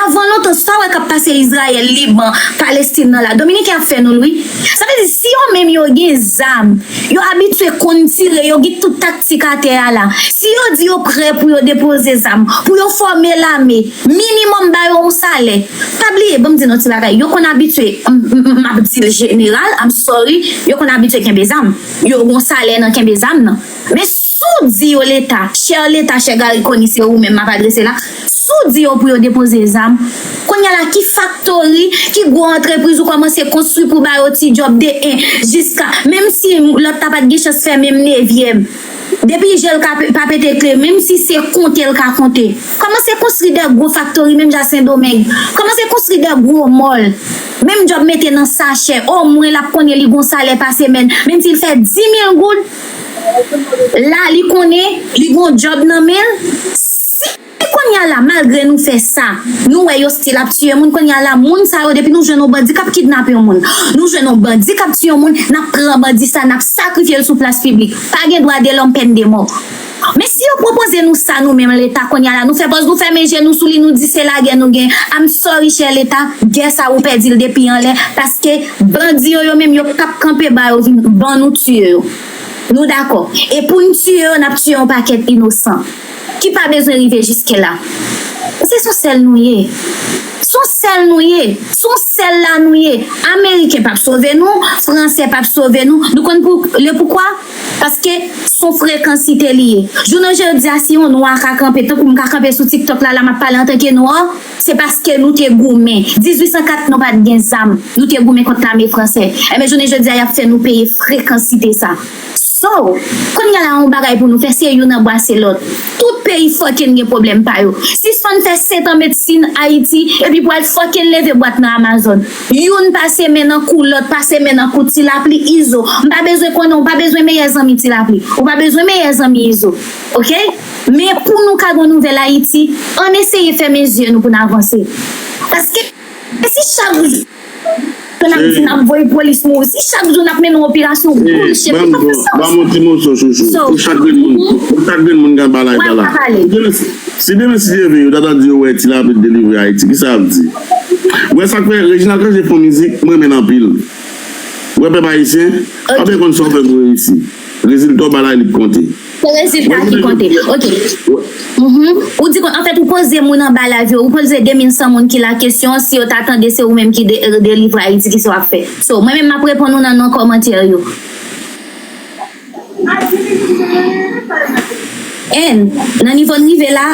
Avan lontan, sa w wè k ap pase Izrayèl, Liban, Palestin nan la, Dominiken ap fè nou l, wi. Sa vle di, si yo menm yo gen zam, yo abitye konn tire, yo gen tout taktik atè a la. Si yo di yo prè pou yo depoze zam, pou yo fòme lame, minimòm ba yo yon salè. Pa bliye, ban m di nou ti bagay. Yo konn abitye, m, m, m ap di l jeneral, I'm sorry, yo konn abitye kenbe zam. Yo gon salè nan kenbe zam nan. Men si w di yo Leta, chè Leta, chè Garry Conille, se ou menm m ap adrese la, si w di yo pou yo depoze zam, kounye a la, ki faktori, ki gwo antrepriz ou kòmanse konstwi pou ba yo ti djòb de en jiska, menm si lòt la pa t gen chans fè menm nevyèm, depi je l ka pe- pa pete kle, menm si se konte l ka konte. Kòmanse konstwi de gwo faktori, menm jan Sendomeng. Kòmanse konstwi de gwo mòl. Menm djòb mete nan sachè, omwen l ap konnen li gon salè pa semèn, menm si l fè di mil goud, la li konnen li gon djòb nan men l. Si kounye a la, malgre nou fè sa, nou wè yo still ap tiye moun, kounye a la, moun sa yo, depi nou jwenn yon bandi k ap kidnape yon moun, nou jwenn yon bandi k ap tiye yon moun, n ap pran bandi sa, n ap sakrifye l sou plas piblik. Pa gen dwa de lòm, pèn de mò. Men si yo pwopoze nou sa nou menm Leta kounye a la, nou fè pòz nou fèmen je nou sou li, nou di se lagè nou gen. I'm sorry, chè Leta, gè sa ou pèdi l depi anlè, paske bandi yo, yo menm, yo p ap kanpe ba yo vin ban nou tiye yo. Nou dakò. E pou n tiye yo, n ap tiye yon pakèt inosan ki pa bezwen rive jiske la. Paske se yon sèl nou ye. Se yon sèl nou ye. Se yon sèl la nou ye. Ameriken p ap sove nou, Fransè p ap sove nou. Nou konn pou, le poukwa? Paske se yon frekansite li ye. Jounen jodi a, si yon nwa ka kanpe, tankou m ka kanpe sou TikTok la, la m ap pale antanke nwa, se paske nou te goumen. Dizuit san kat, nou pa t gen zam. Nou te goumen kont lame fransè. Enben, jounen jodi a, y ap fè nou peye frekansite sa. So, kounye a la, yon bagay pou nou fè, se youn anbrase lòt. Tout peyi fucking gen pwoblèm pa yo. Sispann fè setan medsin Ayiti, epi pou al fucking leve bwat nan Amazon. Youn pase men nan kou lòt, pase men nan kou Ti Lapli, Izo. M pa bezwen konnen, ou pa bezwen meyè zanmi Ti Lapli. Ou pa bezwen meyè zanmi Izo. Oke? Men pou nou ka gon nouvèl Ayiti, ann eseye fèmen zye nou pou n avanse. Paske, e si chak jou n ap di n ap voye polis mouri, si chak jou n ap mennen yon operasyon, bullshit, li pa fè sans. Ban m yon ti moso, chouchou. So, pou chak grenn moun, pou chak grenn moun k ap ba live la. Si demen, si demen, si Dye vle, yo ta di yo wè Ti Lapli delivre Ayiti, kisa y ap di? Ou wè sa k fè Reginald Cangé fè yon mizik, mwen renmen l anpil. Ou wè pèp ayisyen, pa byen konn sa w fè pou reyisi. Rezilta w ba la, li k konte. Se rezilta ki konte. Ok. Mhm. Ou di, anfèt, ou poze moun anba live yo, ou poze de mil san moun ki la kesyon, si yo ta tande se ou menm ki de- delivre Ayiti, kisa w ap fè? So, mwen menm, m ap reponn ou nan non kòmantè yo. And, nan nivo n rive la,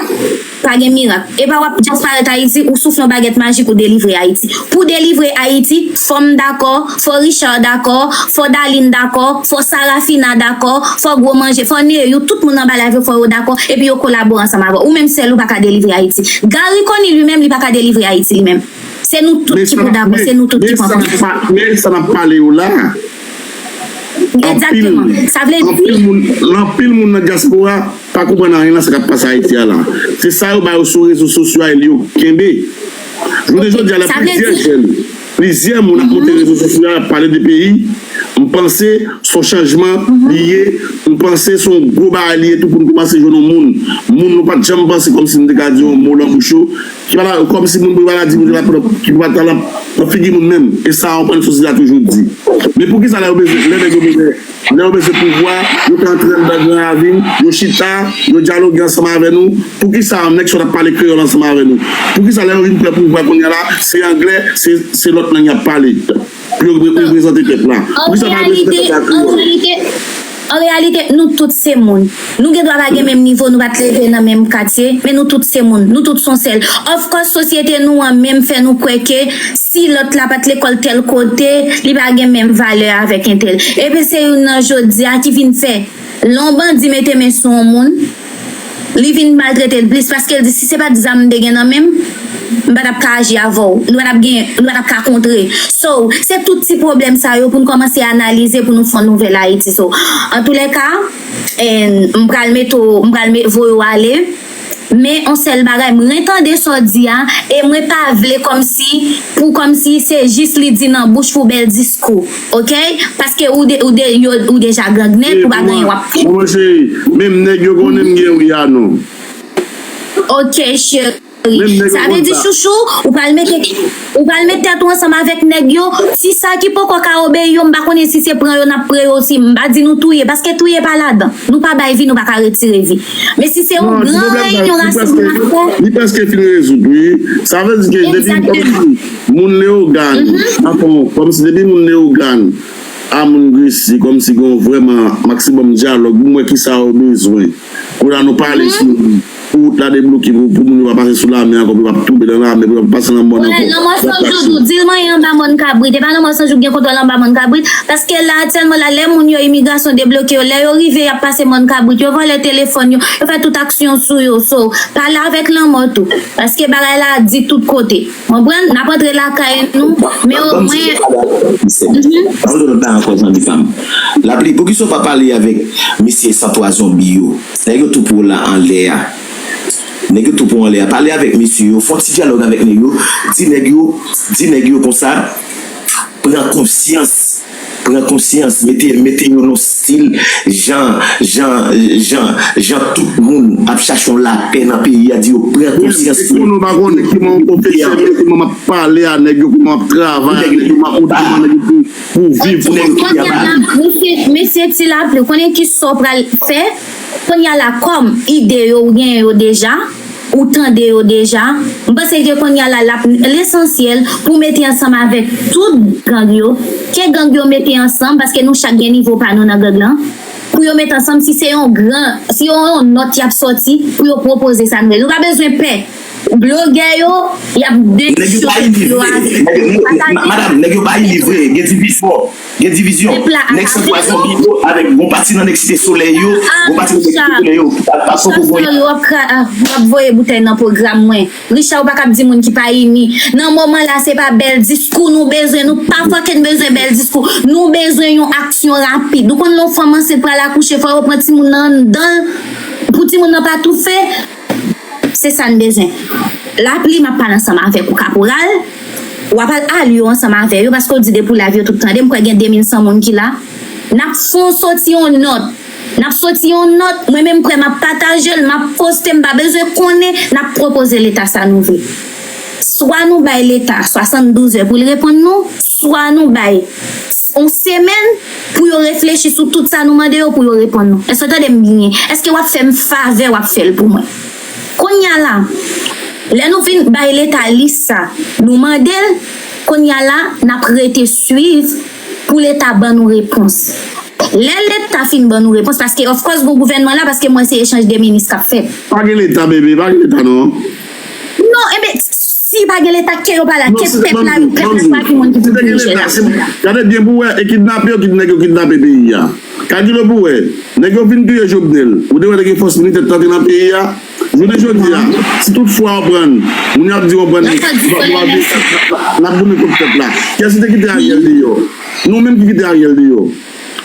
pa gen mirak. E pa w ap just parèt Ayiti, ou soufle yon bagèt majik, ou delivre Ayiti. Pou delivre Ayiti, fò m dakò, fò Richard dakò, fò Darline dakò, fò Sarafina dakò, fò Gwo Manje, fò Neyou, tout moun anba live yo, fò yo dakò, epi yo kolabore ansanm avè w. Ou menm sèl ou pa ka delivre Ayiti. Garry Conille li menm, li pa ka delivre Ayiti li menm. Se nou tout ki pou dakò, se nou tout ki pran konsyans. Men sa n ap pale yo la. Egzakteman. Sa vle di, anpil moun, anpil moun nan dyaspora pa konprann anyen nan sa k ap pase Ayiti a la. Se sa yo ba yo sou rezo sosyo a, e li yo kenbe. Jounen jodi a la, plizyè jèn, plizyè moun ap monte rezo sosyo a, ap pale de peyi. M panse se yon chanjman li ye. M panse se yon gwo bagay li ye tou pou nou kòmanse jwenn yon moun. Moun nou pa t janm panse kòmsi nou te ka di yon mo lan bouch yo. Ki pa la, kòmsi moun pou pa la di, moun ki pa t la, ki pa t la nan figi moun menm. E sa, yon pwen sosyete a toujou di. Men poukisa lè yo bezwen, lè nèg yo bezwen, lè yo bezwen pouvwa, yo te antre anndan Gran Ravin, yo chita, yo dyaloge ansanm avè nou. Poukisa nèg sòt ap pale kreyòl ansanm avè nou? Poukisa lè yo vin pran pouvwa kounye a la, se anglè, se, se lòt lang y ap pale? Pou yo repre- reprezante pèp la. Poukisa pa reprezante pèp la kreyòl? An reyalite, nou tout se moun. Nou gen dwa pa gen menm nivo, nou pa t leve nan menm katye, men nou tout se moun. Nou tout se yon sèl. Of course, sosyete nou an menm fè nou kwè ke si lòt la pa t lekòl tèl kote, li pa gen menm valè avèk entèl. Epi se youn nan jodi a ki vin fè lè yon bandi mete men sou yon moun, li vin maltrete l plis paske l di, "Si se pa t zam m te gen nan men m, m pa t ap ka aji avè w. Nou pa t ap gen, nou pa t ap ka kontre." So, se tout ti pwoblèm sa yo pou n kòmanse analize pou nou fè yon nouvèl Ayiti. So, antoulèka, and m pral mete w, m pral met, voye w ale. Men yon sèl bagay, m ren tande sa w di a, e mwen pa vle kòmsi, pou kòmsi se jis li di nan bouch pou bèl diskou, oke? Paske ou, de, ou, de, yo, ou deja gangnen, ou pa gen w ap fè. Manman cheri, menm nèg yo konnen m gen wi a non. Oke, cheri. Sa vle di, chouchou, ou pral mete, ou pral mete tèt ou ansanm avèk nèg yo. Ti sa ki poko ka obeyi yo, m pa konnen si se pran yo n ap pran yo, si m pa di nou touye, paske touye pa ladan. Nou pa bay vi, nou pa ka retire vi. Men si se yon gran reyinyon rasanbleman n ap fè. Li prèske fin rezoud, wi. Sa vle di ke depi kòmsi moun Leyogàn, anfen, kòmsi depi moun Leyogàn a moun Gresi, kòmsi gen yon vrèman maksimòm dyalòg, pou m wè kisa yo bezwen. Kounye a nou pale sou li. Pou wout la debloke pou, pou moun yo pa pase sou lamè ankò, pou yo pa tonbe nan lamè, pou yo pa pase nan mòn ankò. Lanmò Sanjou tou, di l manyen anba mòn kabrit. E pa Lanmò Sanjou ki gen kontwòl anba mòn kabrit. Paske la, aktyèlman la, lè moun yo imigrasyon debloke yo, lè yo rive, y ap pase mòn kabrit, yo vòlè telefòn yo, yo fè tout aksyon sou yo. So, pale avèk Lanmò tou. Paske bagay la di tout kote. Konprann? N ap antre lakay nou, men omwen. Ban m di lòt bagay ankò, zanmi pa m. Lapli, poukisa w pa pale avèk mesye san twa zonbi yo? Nèg yo tou pran w la anlè a. Nèg yo tou pran w anlè a. Pale avèk mesye yo, fè yon ti dyalòg avèk nèg yo. Di nèg yo, di nèg yo konsa, pran konsyans. Pran konsyans, mete, mete yo nan stil jan, jan, jan, jan tout moun ap chache yon lapè nan peyi a, di yo pran konsyans. Epi nou pa konnen kiman yon pwofesè, kiman m ap pale a nèg yo, kiman m ap travay a nèg yo, kiman m ap motive nèg yo pou, pou viv. Kounye a la, mesye, mesye Ti Lapli, ou konnen ki sa w pral fè? Kounye a la, kòm ide yo ou genyen yo deja, ou tande yo deja. M panse ke kounye a la, l ap lesansyèl pou mete ansanm avèk tout gang yo. Ke gang yo mete ansanm, paske nou chak gen nivo pa nou nan gang lan. Pou yo mete ansanm, si se yon gran, si yon, yon nòt y ap sòti, pou yo pwopoze sa nou vle. Nou pa bezwen pè. Blogè yo, y ap dechoke yo avèk. Madam, nèg yo pa ini vre, gen divizyon. Gen divizyon. Nèg san twa zonbi yo avèk gon pati nan nèg Site Solèy yo, gon pati nan nèg Site Solèy yo. Sa yo ap voye boutèy nan pwogram mwen. Richard, ou pa kab di moun ki pa ini. Nan moman la, se pa bèl diskou nou bezwen. Nou pa fucking bezwen bèl diskou. Nou bezwen yon aksyon rapid. Ou konn lè yon fanm ansent pral akouche, fò yo pran timoun nan anndan l pou timoun nan pa toufe. Se sa n bezwen. Lapli, m ap pale ansanm avèk ou, kaporal. W ap al alye w ansanm avè yo, paske w di depi w live yo tout tande. M kwè gen de mil san moun ki la. N ap fè w soti yon nòt. N ap soti yon nòt. Mwen menm, m kwè m ap pataje l, m ap poste, m pa bezwen konnen, n ap pwopoze Leta sa nou vle. Swa nou bay Leta swasanndouz è pou l reponn nou, swa nou bay yon semèn pou yo reflechi sou tout sa nou mande yo pou yo reponn nou. Èske w tande m byen? Èske w ap fè m favè, w ap fè l pou mwen? Kounye a la, lè nou fin bay Leta lis sa, nou mande l, kounye a la, n ap rete swiv pou Leta ban nou repons. Lè Leta fin ban nou repons, paske, of course, gon gouvènman la, paske m wè se echanj de minis k ap fèt. Pa gen Leta, bebe, pa gen Leta, non. Non, enben, si pa gen Leta, ke yo pa la, ke pèp la, pèp la chwazi moun ki pou dirije la. Gade byen pou wè, e kidnape yo, kid-, nèg yo kidnape peyi a. Kalkile pou wè, nèg yo vin touye Jovenel. Ou te wè te gen fòs militè t antre nan peyi a. Jounen jodi a, si tout fwa w pran, moun yo ap di w pran, n ap goumen kont pèp la. Kiyès ki te kite Ariel deyò? Nou menm ki kite Ariel deyò.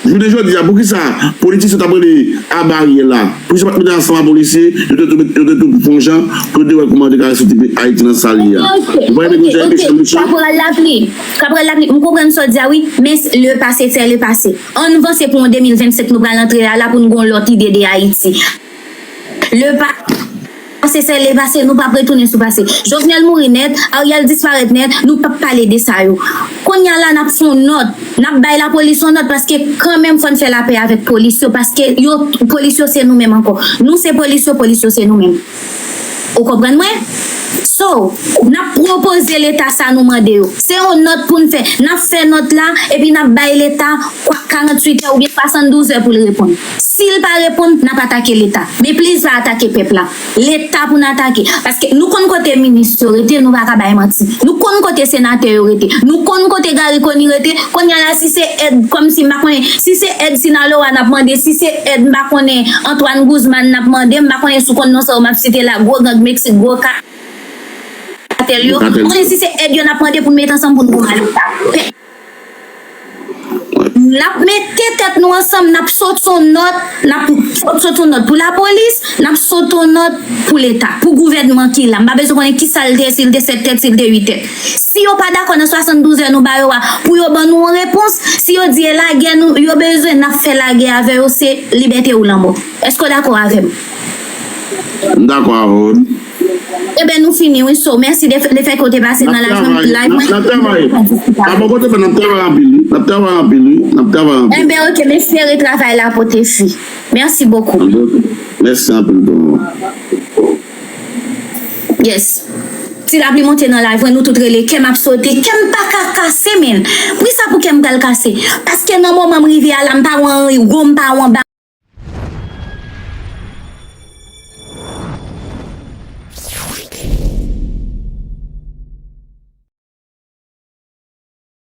Jounen jodi a, poukisa politisyen t ap rele aba Ariel la? Poukisa yo pa t mete ansanm a polisye, yo te tou, yo te tou fè yon jan, pou yo te wè kouman yo te ka resoti Ayiti nan sa l ye a. Ou pa wè nèg yo jan mechan, mechan? Kaporal Lapli, Kaporal Lapli, m konprann sa w di a wi, men le passé fait le passé. Ann vanse pou yon de mil vennsenk nou pral antre a la pou n gen yon lòt ide de Ayiti. Le pa-, pase se le pase, nou p ap retounen sou pase. Jovenel mouri nèt, Ariel disparèt nèt, nou p ap pale de sa yo. Kounye a la, n ap fè yon nòt, n ap bay lapolis yon nòt, paske kanmenm fò n fè lapè avèk polis yo, paske yo, polis yo se nou menm ankò. Nou se polis yo, polis yo se nou menm. Ou konprann mwen? So, n ap pwopoze Leta sa nou mande yo. Se yon nòt pou n fè. N ap fè nòt la, epi n ap bay Leta kwa- karanntuit è oubyen swasanndouz è pou l reponn. Si l pa reponn, n ap atake Leta. Men plis pa atake pèp la. Leta pou n atake. Paske nou konn kote minis yo rete, nou pa ka bay manti. Nou konn kote senatè yo rete. Nou konn kote Garry Conille rete. Kounye a la, si se èd, kòmsi m pa konnen, si se èd Sinaloa n ap mande, si se èd, m pa konnen, Antoine Guzman n ap mande, m pa konnen si w konn non sa yo m ap site la, gwo gang Meksik, gwo ka. Katèl yo. Katèl. Konnen si se èd yo n ap mande pou n met ansanm pou n goumen leta. N ap mete tèt nou ansanm, n ap sot sou nòt, n ap sot sou nòt pou lapolis, n ap sot sou nòt pou leta, pou gouvènman ki la. M pa bezwen konnen ki sa l te, si l te sèt tèt, si l te uit tèt. Si yo pa dakò nan swasanndouz è nou ba yo a, pou yo ban nou yon repons, si yo di e lagè nou, yo bezwen, n ap fè lagè avè yo, se libète ou lanmò. Èske w dakò avè m? M dakò avè w. Ebyen, nou fini, wi. So, mèsi de, de fè ke w te pase nan live mwen. N ap travay. N ap travay. A bò kote pa, n ap travay anpil, wi. N ap travay anpil, wi. N ap travay anpil. Ebyen, oke, m espere travay la pote fwi. Mèsi bokou. Mèsi anpil, tonton. Yes. Ti lapli monte nan live, mwen, nou tout rele, kè m ap sote, kè m pa ka kase, men. Poukisa pou kè m pral kase? Paske nan moman m rive a la, m pa wè anyen gwo, m pa wè anba.